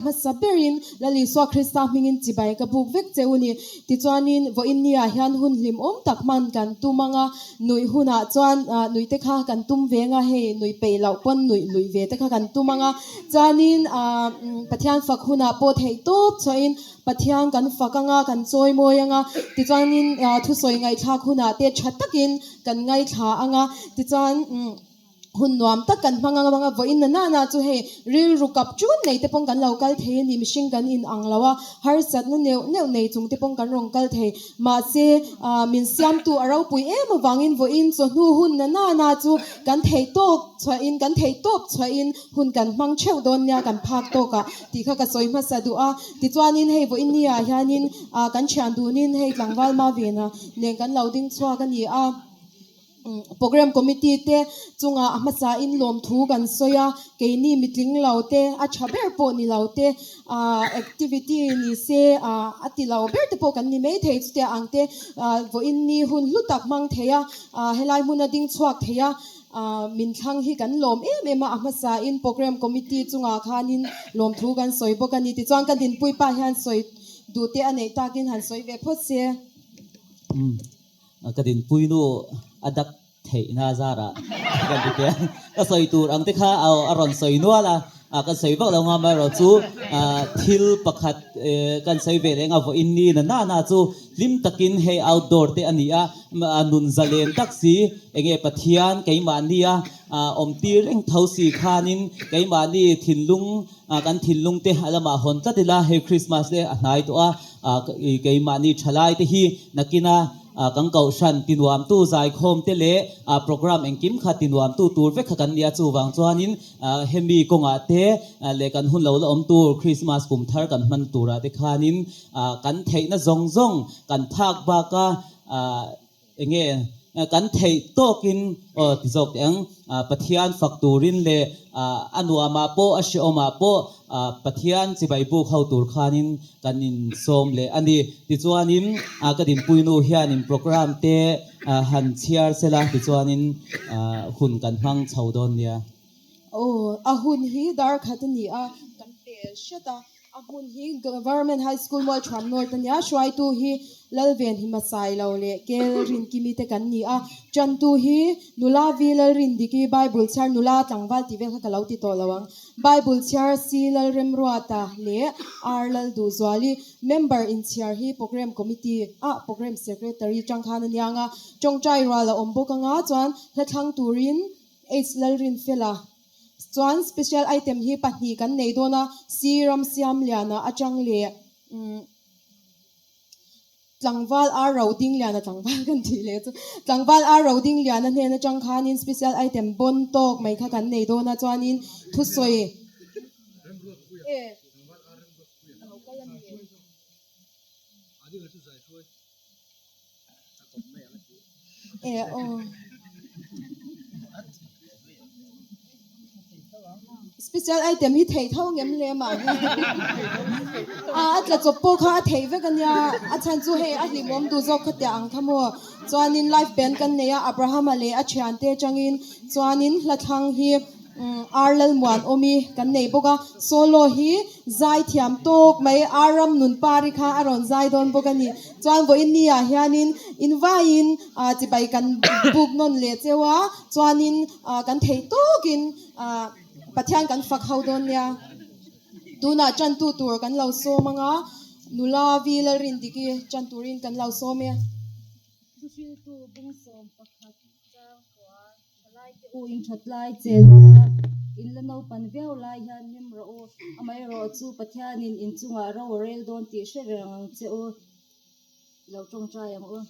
Hmasa berin Lal Isua Krista hmingin chibai ka buk vek che u ni. Tichuanin vawiin niah hian hun hlimawm tak hman kan tum ang a, nuih hunah chuan nuih te kha kan tum ve ang a, hei nuih peih loh pawn nuih luih ve te kha kan tum ang a. Chuanin Pathian fak hunah pawh theih tawp chhuahin Pathian kan fak ang a, kan chawi mawi ang a, tichuanin thusawi ngaihthlak hunah te tha takin kan ngaithla ang a, tichuan. Hun nuam tak kan hmang ang a, vawiin na nana chu hei rilru kap tun nei te pawng kan lo kal thei a ni, mihring kan in ang lo a, harsatna neuh neuh nei chung te pawng kan rawn kal thei. Mahse, min siamtu a ropui em avangin vawiin chawhnu hun na nana chu kan theih tawk chhuahin, kan theih tawp chhuahin hun kan hmang theuh dawn nia kan phak tawkah tih kha ka sawi hmasa duh a. Tichuanin hei vawiin ni ah hianin kan thian dunin hei tlangval Mavena nen kan lo ding chhuak a ni a. Programme Committee te chungah a hmasain lawmthu kan sawi a, keini mitling lo te, a tha ber pawh ni lo te, activity ni se a ti lo ber te pawh kan ni mai thei chutia ang te vawiin ni hun hlu tak hmang thei a, helai hmuna ding chhuak thei a, min thlang hi kan lawm em em a, a hmasain Programme Committee chungah khanin lawmthu kan sawi bawk a ni. Tichuan ka dinpui pa hian sawi duh te a neih takin han sawi ve phawt se. Ka dinpui nu a dak theihna zarah kan ti teh a, ka sawi tur ang te kha a rawn sawi nual a, kan sawi vak lo nga amaherawh chu thil pakhat kan sawi ve leh eng a vawiin ni na na chu hlim takin hei outdoor te a ni a, nun zalen tak si enge Pathian keimahni a awm tir reng tho si khanin keimahni thinlung kan thinlung te a lamah hawn tlat ila hei Christmas te a hnai tawh a, keimahni thalai te hi nakina kan kohhran tinuamtu zaikhawm te leh program engkim kha tinuamtu tur vek kha kan nia chuvang chuanin hemi kawngah te leh kan hun lo la awm tur Christmas kum thar kan hman turah te khanin kan theihna zawng zawng kan phak baka Enge kan theih tawkin aw ti zawk teh ang, Pathian fak turin leh a nuamah pawh a hrehawmah pawh Pathian chibai buk ho tur khanin kan insawm leh a ni. Tichuanin ka dinpuinu hianin program te han chhiar sela tichuanin hun kan hmang chho dawn nia. Aw, a hun hi dar khat a ni a, kan pel hret a. A hmun hi Government High School Mualthuam North a nia, hruaitu hi Lalven Himasai lo leh Kel Rinkimi te kan ni a, tantu hi Nula Vi Lalrindiki, Bible chhiar nula tlangval tih vel kha ka lo ti tawh lo ang, Bible chhiar Si Lalremruata leh R Lalduhzuali, member inchhiar hi Programme Committee ah Programme Secretary tang khan a niang a, tawngtai rual a awm bawk anga chuan hla thlang turin H Lalrinfela. Chuan special item hi pahnih kan nei dawn a, Si Ramsiamliana atang leh Tlangval Ar Rodingliana, tlangval kan tih leh chu, Tlangval Ar Rodingliana hnen atang khanin special item bawn tawk mai kha kan nei dawn a, chuanin thusawi e E aw. Special item hi theih tho ngem le mah hi. A a tla chawp pawh kha a theih vek ania. A chhan chu hei a hlimawm duh zawk kha tiah ang kha maw. Chuanin live band kan nei a, Abrahama leh a thiante atangin chuanin hla thlang hi. Ar Lalmuanawmi kan nei bawk a, solo hi zai thiam tawk mai Ar Ramnunpari kha a rawn zai dawn bawk a ni. Chuan vawiin ni ah hianin invaiin chibai kan buk nawn leh cheu a, chuanin kan theih tawkin Pathian kan fak ho dawn nia. Tunah tantu tur kan lo sawm ang a, nula Vi Lalrindiki tan turin kan lo sawm e. Thuhriltu bungsawm pakhat chang kua Thalaite u in that lai chen a, in la naupan viau lai hian hlim rawh u, amaherawh chu Pathianin in chungah ro a rel dawn tih hre reng ang che u, i lo tawngtai ang u.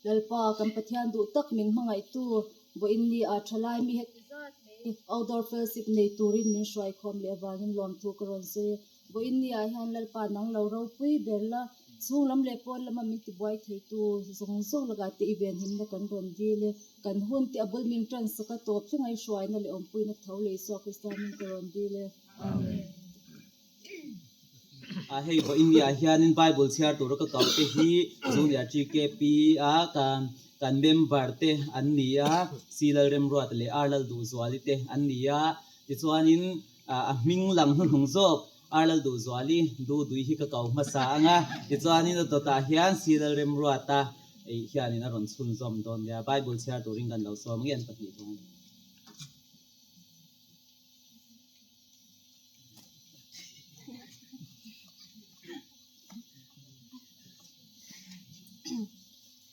Lalpa, kan Pathian duh tak min hmangaihtu, vawiin ni ah thalai mi heti zat mai outdoor fellowship nei turin min hruaikhawm leh avangin lawmthu ka rawn sawi. Vawiin ni ah hian Lalpa nang lo ropui ber la, chhung lam leh pawn lama min tibuai theitu zawng zawng lakah te i venhimna kan rawn dil e. Kan hun te a bul min tan sak a tawp thleng a i hruaina leh awmpuina tho leh Isua Krista hming ka rawn dil e. Amen. A hei vawiin ni ah hianin Bible chhiar tura ka kau te hi Junior GKP a kan member te an ni a, C Lalremruata leh R Lalduhzuali te an ni a, tichuanin a hming lang hnuhnung zawk Ar Lalduhzuali Dudui hi ka ko hmasa ang a, tichuanin a dawtah hian Si Lalremruata eih hianin a rawn chhunzawm dawn nia. Bible chhiar turin kan lo sawm nge an pahnih chuan.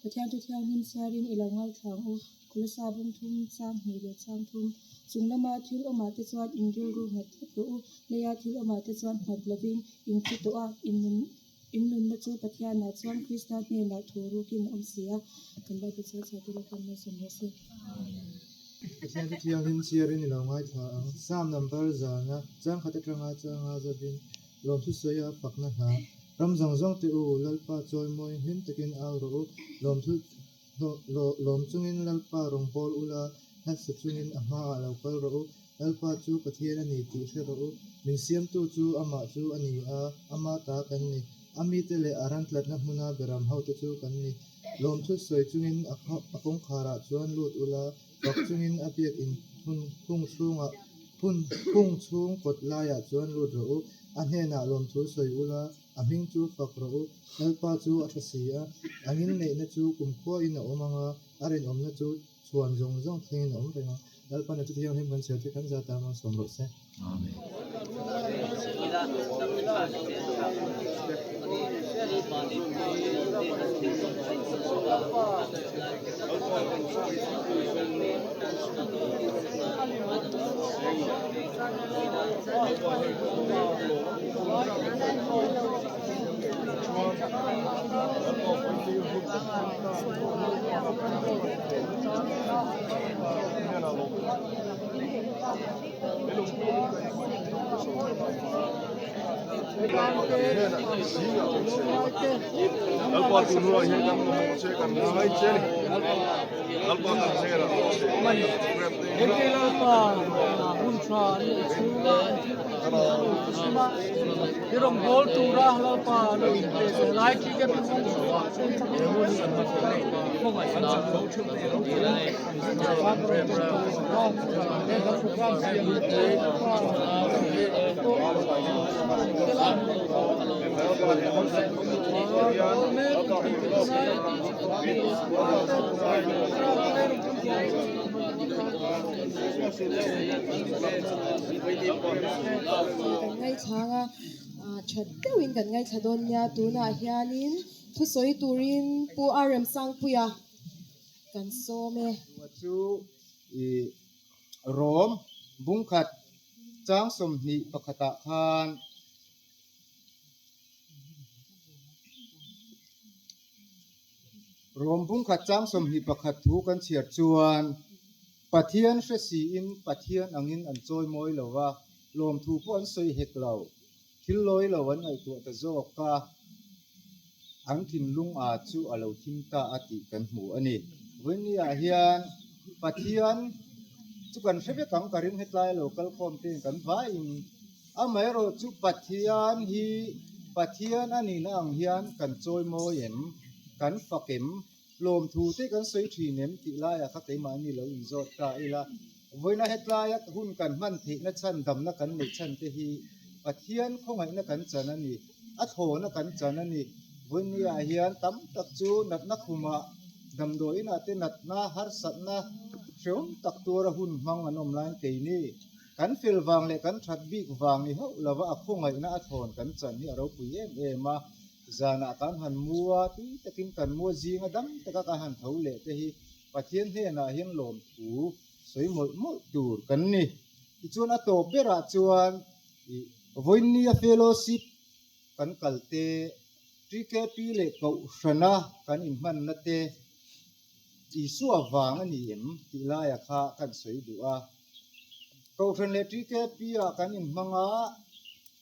Pathian chu thianghlim chhiarin i lo ngaithla ang u. Kolosa bung thum, chang hnih leh chang thum. Chung lama thil awmah te chuan in rilru nghat tlat rawh u. Leia thil awmah te chuan nghat lovin in thi tawh a, in nun in nunna chu Pathianah chuan Krista hnenah thu rukin a awm si a. Kan Bible chhiar chhuah te Lalpan malsawm rawh se. Pathian chu thianghlim chhiarin i lo ngaithla ang. Psalm number zana changkhat atanga changa zavin lawmthu sawi a fakna hna. Ram zawng zawng te u, Lalpa chawimawi hlim takin au rawh u, lawmthu lawm chungin Lalpa rawngbâwl ula, hlatsa chungin a hmaah lo kal rawh u. Lalpa chu Pathian a ni tih hre rawh u. Min siamtu chu amah chu a ni a, ama ta kan ni. A mite leh a ran tlatna hmuna beram hote chu kan ni. Lawmthu sawi chungin a kawngkharah chuan lut ula, fak chungin a biak in hung chhungah hung chhung kawt laiah chuan lut rawh u. A hnenah lawmthu sawi ula, a hming chu fak rawh u. Lalpa chu a tha si a, a ngilneihna chu kumkhuain a awm ang a, a rinawmna chu chhuan zawng zawng thlengin a awm reng a. Lalpa na chu thianghlim kan chhiar te kan za ta mang sawm rawh se. Amen. Kan ngaithlang a, tha deuhin kan ngaithla dawn nia tunah hianin thusawi turin Pu R Remsangpuia Kan sawm e. Tua chu i Rom bungkhat chang 21 ah khan Rom bungkhat chang 21 thu kan chhiar chuan Pathian hre siin Pathian angin an chawi mawi lo va, lawmthu pawh an sawi hek lo. Thil lawi lo an ngaihtuah ta zawk a, an thinlung a chu a lo thim ta a tih kan hmu a ni. Vawinia hian Pathian chu kan hre vek ang, ka ring hetlai lo kal khawm te in kan vaiin. Amaherawh chu Pathian hi Pathian a nihna ang hian kan chawi mawi em, kan fak em? Lawmthu te kan sawi thin em tih laiah kha keimahni lo inzawt ta ila, vawiina hetlaia hun kan hman theihna chhan damna kan neih chhan te hi Pathian khawngaihna kan chan a ni, a thlawna kan chan a ni. Vawinia hian tam tak chu natna khumah damdawiinah te natna harsatna hreawm tak tura hun hmang an awm laiin keini kan fel vang leh kan that bik vang ni hauh lova a khawngaihna a thlawn kan chan hi a ropui em em a. Zanah kan han mu a, tui takin kan mu a, zinga dam taka kan han tho leh te hi Pathian hnenah hian lawmthu sawi mawlh mawlh tur kan ni. Tichuan a tawp berah chuan ih Vawinia Fellowship kan kal te, TKP leh Kohhrana kan inhmanna te Isua vang a ni em tih laia kha kan sawi duh a. Kohhran leh TKP ah kan inhmang a,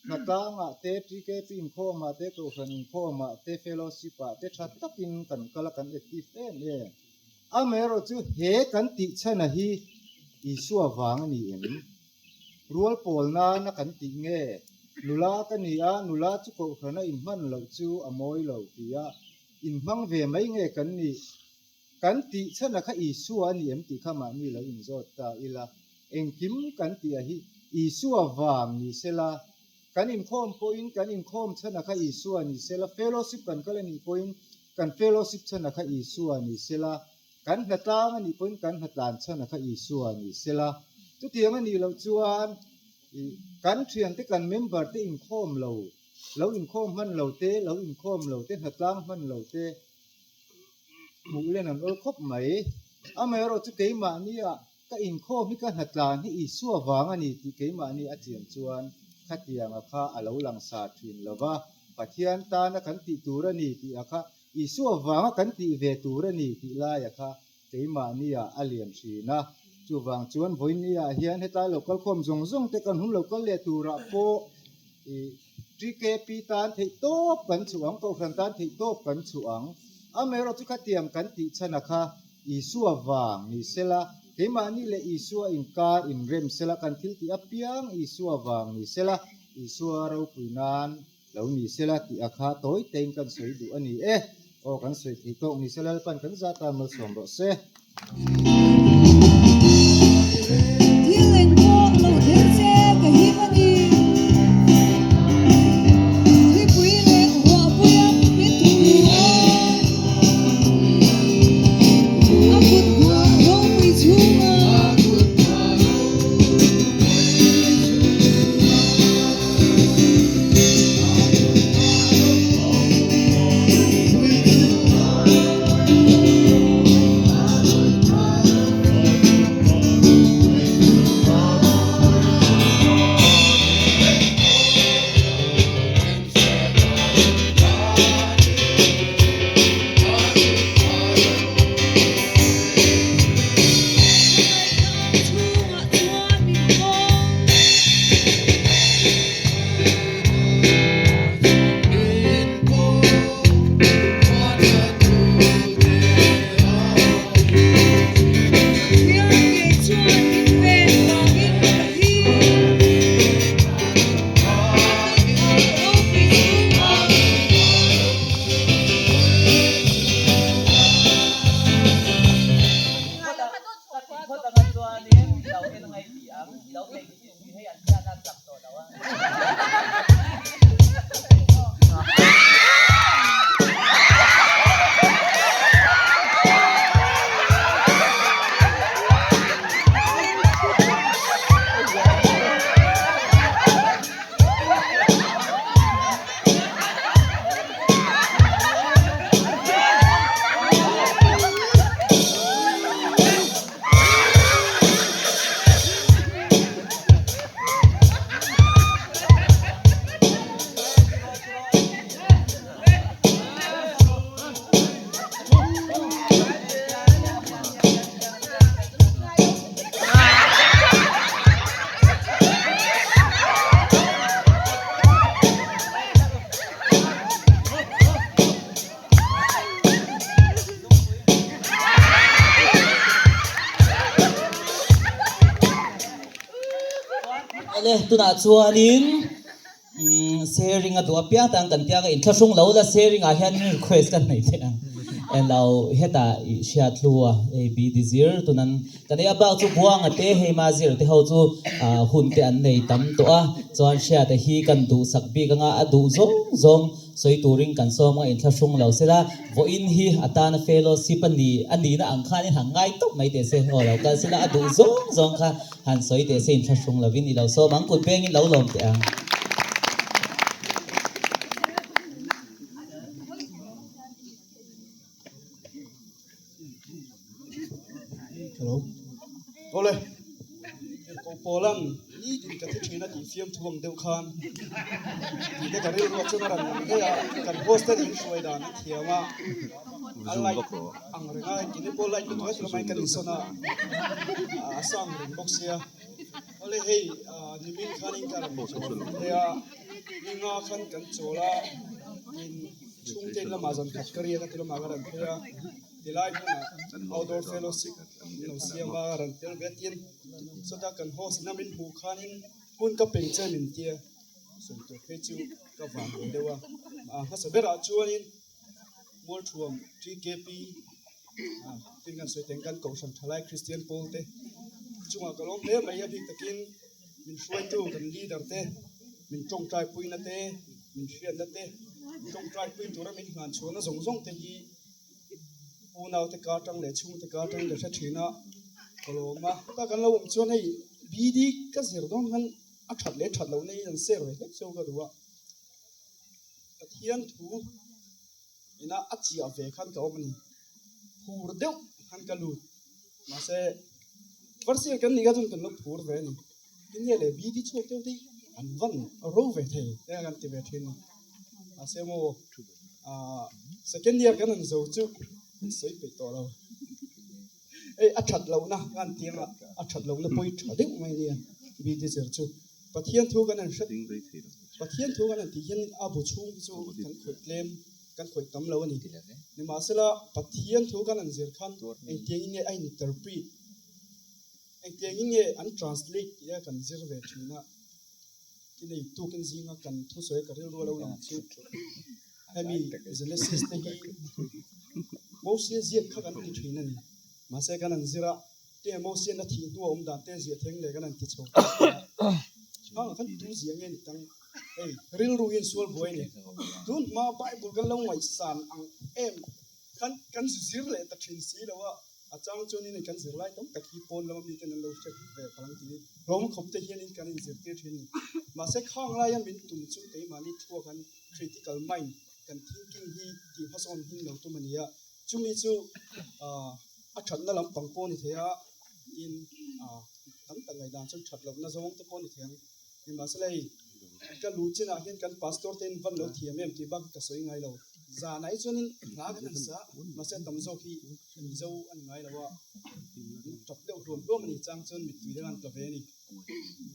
hnatlangah te, TKP inkhawmah te, Kohhran inkhawmah te, fellowship ah te tha takin kan kal a, kan active em em. Amaherawhchu he kan tih chhana hi Isua vang a ni em? Rual pawl nana kan tih nge? Nula ka ni a, nula chu Kohhrana inhman loh chu a mawi lo tia inhmang ve mai nge kan nih? Kan tih chhan a kha Isua a ni em tih kha mahni lo inzawt ta ila, engkim kan tih a hi Isua vang ni sela, Kan inkhawm pawhin kan inkhawm chhan a kha Isua ni sela, fellowship kan kal a nih pawhin kan fellowship chhan a kha Isua ni sela, kan hnatlang a nih pawhin kan hnatlan chhan a kha Isua ni sela. Chutiang a nih loh chuan kan thiante kan member te inkhawm lo, lo inkhawm hman lo te, lo inkhawm lo te, hnatlang hman lo te hmuh len an awl khawp mai. Amaherawhchu keimahnia Ka inkhawm hi ka hnatlan hi Isua vang a ni tih keimahni a chian chuan khatianga kha a lo lang sa thin lo va, Pathian tana kan tih tur a ni tih a kha Isua vanga kan tih ve tur a ni tih laia kha keimahniah a lian thin a. Chuvang chuan vawinia hian hetlai lo kalkhawm zawng zawng te kan hun lo kal leh turah pawh i TKP tan theih tawp kan chhuh ang, Kohhran tan theih tawp kan chhuh ang. Amaherawhchu khatiang kan tih chhan a kha Isua vang ni sela, keimahni leh Isua inkar inrem sela, kan thil tih apiang Isua vang ni sela, Isua ropui nan lo ni sela tih a kha tawi tein kan sawi duh a ni e. Aw kan sawi thei tawk ni sela, Lalpan kan zah tan malsawm rawh se. Thil eng pawh lo thleng se ka him a ni. Thlipui leh ruahpuia min thu a. A kut hmuah ropui chhunga. Chhungah chuan min kawng. Pathian ngei chuan min ven vangin ka him. A kut ropui chhungah. Awle tunah chuanin sharing a duh apiang tan kan tia ka inthlahrung lo la sharing ah hian request ka nei theih ang englo hetah i hriat hlu a hei BD zir tunan kan ei a bak chu Buanga te hei ma zir te ho chu hun te an nei tam tawh a chuan hriata hi kan duhsak bik anga a duh zawng zawng Sawi turin kan sawm a inthlahrung lo sela, vawiin hi a tana fellowship a ni a nihna ang khanin han ngai tawp mai teh se, aw lo kal sela a duh zawng zawng kha han sawi teh se inthlahrung lovin i lo sawm ang, kut pengin lo lawm teh ang. Hello. Awle. Ko Paulan nitin ka thi thin a tih fiam thu ang deuh khan tih te ka rilru chuan a rawn lang daih a, kan hostel in hruai dan a thiam a, a light ang reng a, engtin pawh light lutuk a ti lamah hian kan insawn a, a sang reng bawk sia. Awle hei nimin khanin ka rawn chawl thei a, ninga khan kan chawl a, in chhungte in lamah zan khat ka riak a ti lamah ka rawn phei a. Tilai hmunah outdoor fellowship an lo siam a, rawn tel ve tin sawta kan host ina min hmuh khanin hun ka peng che min tia sawi tur phei chu ka van ve deuh a. A hmasa berah chuanin Mualthuam TKP tin kan sawi teng kan Kohhran Thalai Kristian pawl te chungah ka lawm hle mai a bik takin min hruaitu kan leader te. Min tawngtai puina te, min hriatna te, tawngtai pui tura min hlan chhuahna zawng zawng te hi unaute ka atang leh chhungte ka atang ka hre thin a, ka lawm a. Ta kan lo awm chuan hei BD ka zir dawn khan a that leh that lohna hi an share ve hlek cheu ka duh a. Pathian thu ina a chiah ve khan ka awm a ni. Phur deuh khan ka lut. Mahse first year kan nih kha chuan kan lo phur ve a ni. Tinge leh BD chhuak deuh te hi an van ro ve thei te kan ti ve thin a ni. Mahse maw ah second year kan han zo chu kan sawi peih tawh lo. Hei a that lohna kan ti anga a that lohna pawi tha deuh mai nia BD zir chu. Pathian thu kan han hre Pathian thu kan han tih hian a bu chhung hi chu kan khawih tlem kan khawih tam lo a ni. Nimahsela Pathian thu kan han zir khan engtiangin nge a interpret engtiangin nge an translate tih a kan zir ve thin a. Tinei tukin zinga kan thusawi ka rilru lo lang chu hemi Genesis te hi Mosia ziak kha kan ti thin a ni. Mahse kan han zir a. Tinge Mosian a thih hnu a awm dan te ziah theng leh kan han ti chho ta a. Hang khan tu ziah nge ni tang? Hei rilru hi insual buai a ni. Tun hma Bible kan lo ngaihsan ang em khan kan zir leh ta thin si lo a, a chang chuan in kan zir lai tam tak hi pawn lama miten an lo hre ve phalang ti hlawm khawp te hian in kan inzirtir thin a ni. Mahse khang laia min tum chu keimahni thua kan critical mind kan thinking hi tih hmasawn hin lo tum a ni a. Chumi chu a thatna lampang pawh a ni thei a, tin tam tak ngaihdan chuan that lohna zawng te pawh a ni thei ang. Nimahsela hei ka lu chinah hian kan pastor te in van lo thiam em tih bak hi ka sawi ngai lo. Zanah hi chuanin hla kan han sa, mahse tam zawk hi Mizo a ni ngai lo a, min tawp deuh hluam hluam a ni chang chuan mittui te khan tla ve a ni.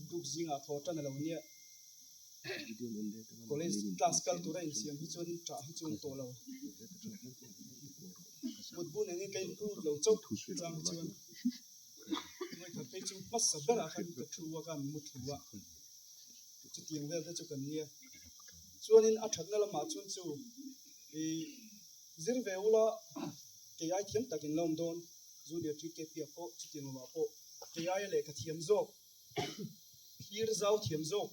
Tuk zingah thaw tan a lo nia. College class kal tura insiam hi chuanin ṭah hi chuan tawh lo. Mutbu nengin ka include lo chauh chang chuan vawikhat phei chu hmasa berah khan ka thu a khan mu thu a, chutiang vel te chu kan nia. Chuanin a ṭhatna lamah chuan chu ih zir ve ula kei ai thiam takin la awm dawn, junior TKP ah pawh chutiang lamah pawh kei aia lehkha thiam zawk. Thlir zau thiam zawk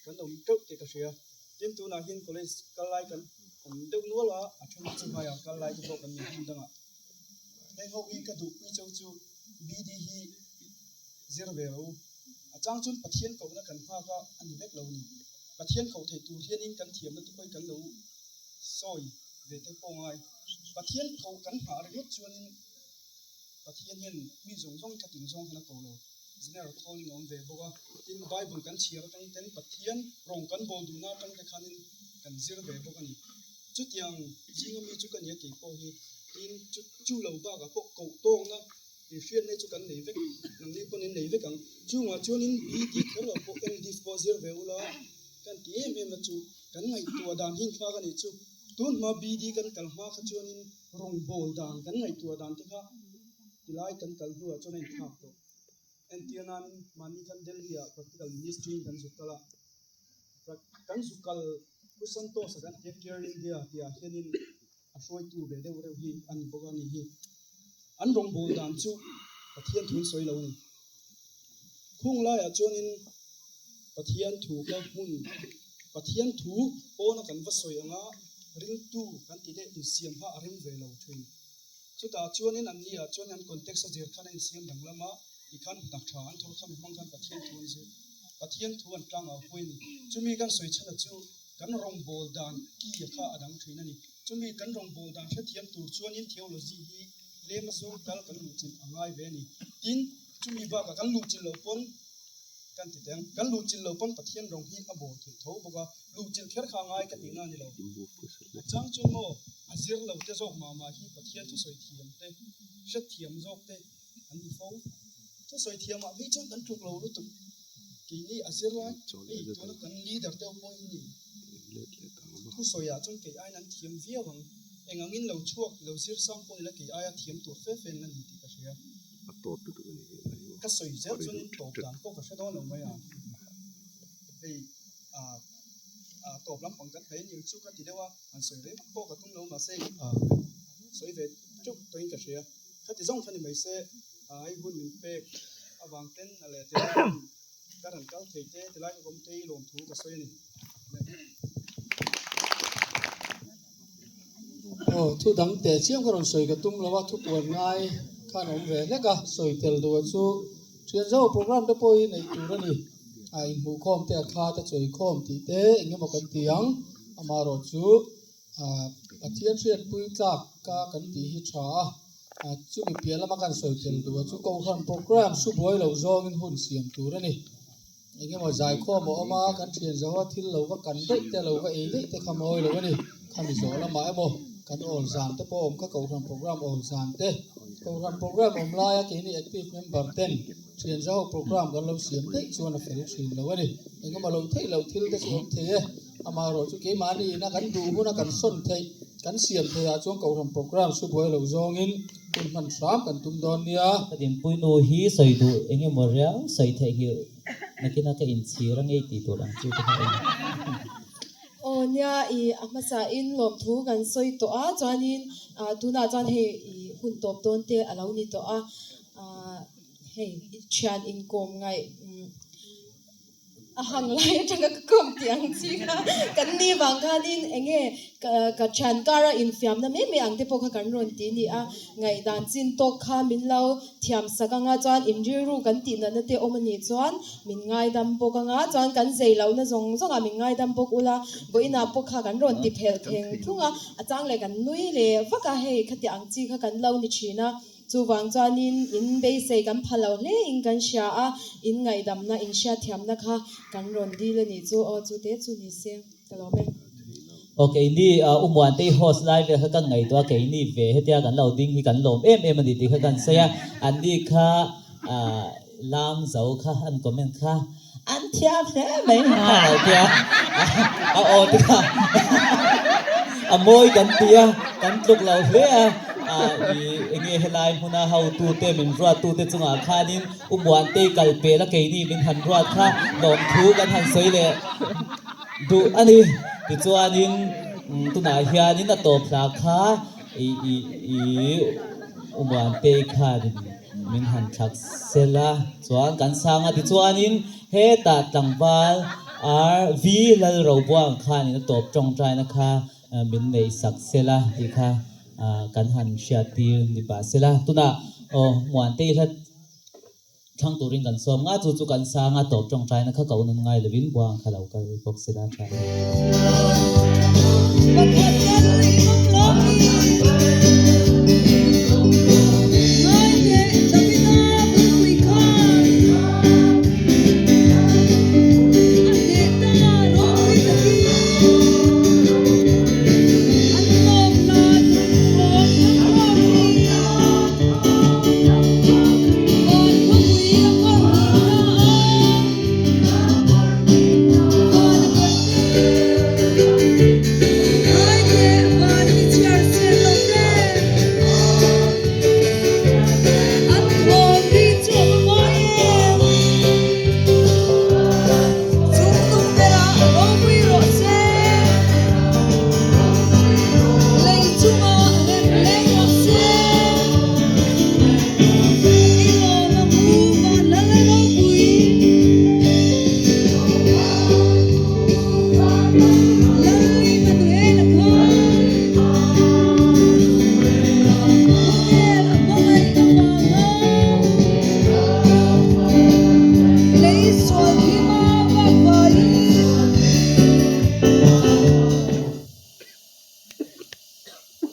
kan awm teuh tih ka hria. Tin, tunah hian college kal lai kan awm deuh nual a, a then chu hmaiah kal lai te pawh kan ni hmun dangah. Heng ho hi ka duhpui cheu chu BD hi zir ve rawh u. A chang chuan Pathian kohna kan nghak a, a ni vek lo a ni. Pathian koh theih tur hianin kan thiamna te pawh hi kan lo sawi ve te pawh ngai. Pathian koh kan nghah ringawt chuanin Pathian hian mi zawng zawng tha tin zawng hian a ko lo. General calling a awm ve bawk a. Tin, Bible kan chhiar atang ten Pathian rawng kan bawl duhna atang te khanin kan zir ve bawk a ni. Chutiang zinga mi chu ka nia kei pawh hi. Tin, chu chu lo bakah pawh koh tawkna inhriatna chu kan nei vek, nangni pawn in nei vek ang. Chungah chuanin BD kher lo pawh MDiv pawh zir ve ula kan ti em em na chu kan ngaihtuah dan hi inthlak a nih chu. Tun hma BD kan kal hma kha chuanin rawngbawl dan kan ngaihtuah dan te kha tilai kan kal hnuah chuan a inthlak tawh. Entir nan mahni khan Delhi ah practical ministry in kan zuk kal a, kan zuk kal Pu Santosh a kan tia Care India tih ah hianin a hruaitu ve deuh reuh hi a ni bawk a ni hi. An rawngbawl dan chu Pathian thu in sawi lo a ni. Khung laiah chuanin Pathian thu kha hmun Pathian thu pawna kan va sawi anga ringtu kan ti deuh insiam kha a rem ve lo thin. Chutah chuanin an ni ah chuan an context a zir khan a insiam danglam a, tikhan hna tha an thawk kha mi hmang khan Pathian thu an zir, Pathian thu an tlangau pawh a ni. Chumi kan sawi chhan a chu kan rawngbâwl dan ki kha a dang thin a ni. Chumi kan rawngbâwl dan hrethiam tur chuanin theology hi lem a zawng tal kan luhchilh a ngai ve a ni. Tin, chumi bakah kan luhchilh loh pawn kan ti teh ang, kan luhchilh loh pawn Pathian rawng hi a bawl theih tho bawk a, luhchilh kher kha a ngai ka tihna a ni lo. A chang chuan maw a zir lo te zawk mah mah hi Pathian thusawi thiam te, hrethiam zawk te an ni fo. Thusawi thiamah phei chuan kan tluk lo lutuk. Keini a zir lai, hei tuna kan leader te pawh hi ni. Thusawiah chuan kei aiin an thiam viau ang. Eng angin lo chhuak, lo zir sang pawh nila kei aia thiam tur fe fe an la ni tih ka hria. Ka sawi zel chuanin tawp dan pawh ka hre dawn lo mai a. Hei ah tawp lampang kan hmei aniang chu ka ti deuh a, han sawi rei vak pawh ka tum lo mahse sawi ve teuh tawhin ka hria. Khati zawng kha ni mai se, hei hun min pek avang ten a leh tel a. Kan han kal thei te tilai ka kawm te i lawmthu ka sawi a ni. Aw, thu dang teh chiam ka rawn sawi ka tum lo a, thu puan ngai khan a awm ve hlek a, sawi tel duh a chu thian zo program te pawh hi neih tur a ni. A inhmuhkhawm te a kha te chawikhawm tih te eng emaw kan ti ang, amaherawh chu Pathian hriatpui tlak ka kan tih hi tha a, chumi piah lama kan sawi tel duh a chu Kohhran program su buai lo zawngin hun siam tur a ni. Eng emaw zaikhawm a awm a, kan thian zo a thil lo va kan daih te lo va ei daih te kha mawi lo a ni. Khami zawh lamah emaw kan awl zan te pawh a awm kha Kohhran program awl zan te, Kohhran program awm laia keini active member ten thian zo ho program kan lo siam daih chuan a fel thin lo a ni. Eng emaw lo theih loh thil te chu awm thei e. Amaherawh chu keimahni ina kan duh huna kan sawn theih, kan siam theihah chuan Kohhran program su buai lo zawngin hun hman hram kan tum dawn nia. Ka dinpuinu hi sawi duh eng emaw riau sawi theih hi nakina ka inchhir a ngei tih tur ang chu te kha a ni. Aw nia, i a hmasain lawmthu kan sawi tawh a, chuanin tunah chuan hei i hun tawp dawn te a lo ni tawh a, hei i thian inkawm ngaih. A hang lai atanga ka kawm tih ang chi kha kan ni vang khanin eng nge ka thian kara infiamna mai mai ang te pawh kha kan rawn ti ni a, ngaihdan chin tawk kha min lo thiam sak anga chuan in rilru kan tih natna te awm anih chuan min ngaidam bawk anga chuan kan zei lohna zawng zawngah min ngaidam bawk ula vawiinah pawh kha kan rawn ti phelh pheng phung a, a chang leh kan nui leh vak a hei khatiang ang chi kha kan lo ni thin a. Chuvang chuanin in beisei kan pha lo hle in kan hria a, in ngaihdamna, in hriatthiamna kha kan rawn dil a nih chu aw, chu te chu ni se ka lawm e. Aw keini Umuantei host lai vel kha kan ngaihtuah a, keini ve hetia kan lo ding hi kan lawm em em a ni tih kha kan sawi a, anni kha lam zo kha an comment kha an thiam hle mai ha lo tia a aw te kha a mawi kan ti a, kan tluk lo hle a, i enge helai hmuna hotute min ruattute chungah khanin Umuantei kal pel a keini min han ruat kha lawmthu kan han sawi leh duh a ni. Tichuanin tunah hianin a tawp hla kha i i i Umuantei khanin Min han thlak sel a, chuan kan sang a tichuanin hetah tlangval RV Lalrobuang khanin a tawp tawngtaina kha min neih sak sel a tih kha kan han hriattir ni pah sel a. Tunah aw Muantei hla thlang turin kan sawm nga, chu chu kan sang a tawp tawngtaina kha ko nun ngai lovin Buang kha lo kal bawk sel a tha.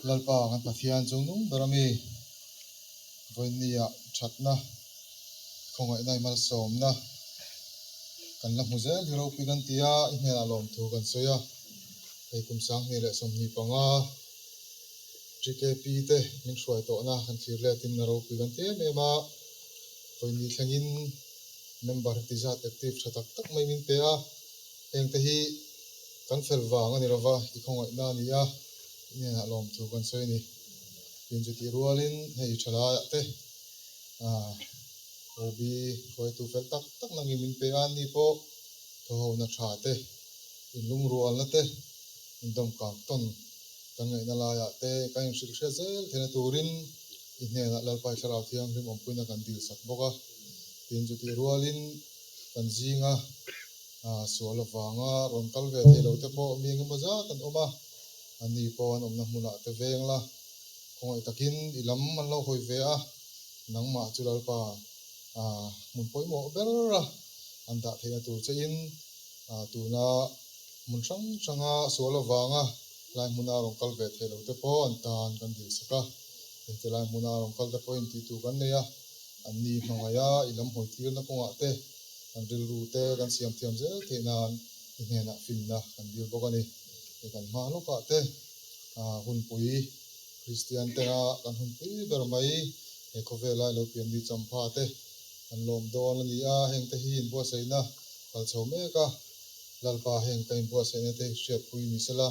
Lalpa kan Pathian chung nung ber a mi vawinia thatna khawngaihna i malsawmna kan la hmu zel hi ropui kan ti a, i hnenah lawmthu kan sawi a, hei kum 2025 TKP te min hruai tawhna kan thlir letin a ropui kan ti em em a, vawiin thlengin member heti zat active tha tak tak mai min pe a, hengte hi kan fel vang a ni lova i khawngaihna a ni a, i hnenah lawmthu kan sawi a ni. Tin chutih rualin hei thalaiah te OB hruaitu fel tak tak nangin min pe a, ni pawh thawhona tha te, inlungrualna te, indawmkang tawn kan ngaihna laiah te kan inhrilh hriat zel theihna turin i hnenah Lalpai Thlarau Thianghlim awmpuina kan dil sak bawk a. Tin chutih rualin Kan zinga sual avanga rawn kal ve thei lo te pawh mi engemaw zat an awm a, ani pawh an awmna hmunah te veng la, khawngaih takin i lam an lo hawi ve a, nangmah chu Lalpa hmun pawimawh ber a an dah theihna tur che in tuna hmun hrang hranga sual avanga lai hmuna rawn kal ve thei lo te pawh an tan kan dil sak a, heti lai hmuna rawn kal te pawhin tih tur kan nei a, Anni hmangaih a i lam hawi tirna kawngah te kan rilru te kan siam thiam zel theih nan i hnenah finna kan dil bawk a ni. Hei kan hma lawkah te hunpui Kristian tena kan hunpui ber mai he khawvela i lo pian mi champha te kan lawm dawn a ni a, heng te hi inbuatsaihna kal chho mek a, Lalpa heng ka inbuatsaihna te hriatpui ni sela,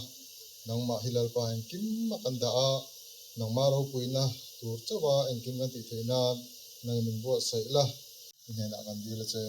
nangmah hi Lalpa engkim a kan dah a, Nangmah ropuina tur chauha engkim kan tih theih nan nang min buatsaih la. I hnenah kan dil a che.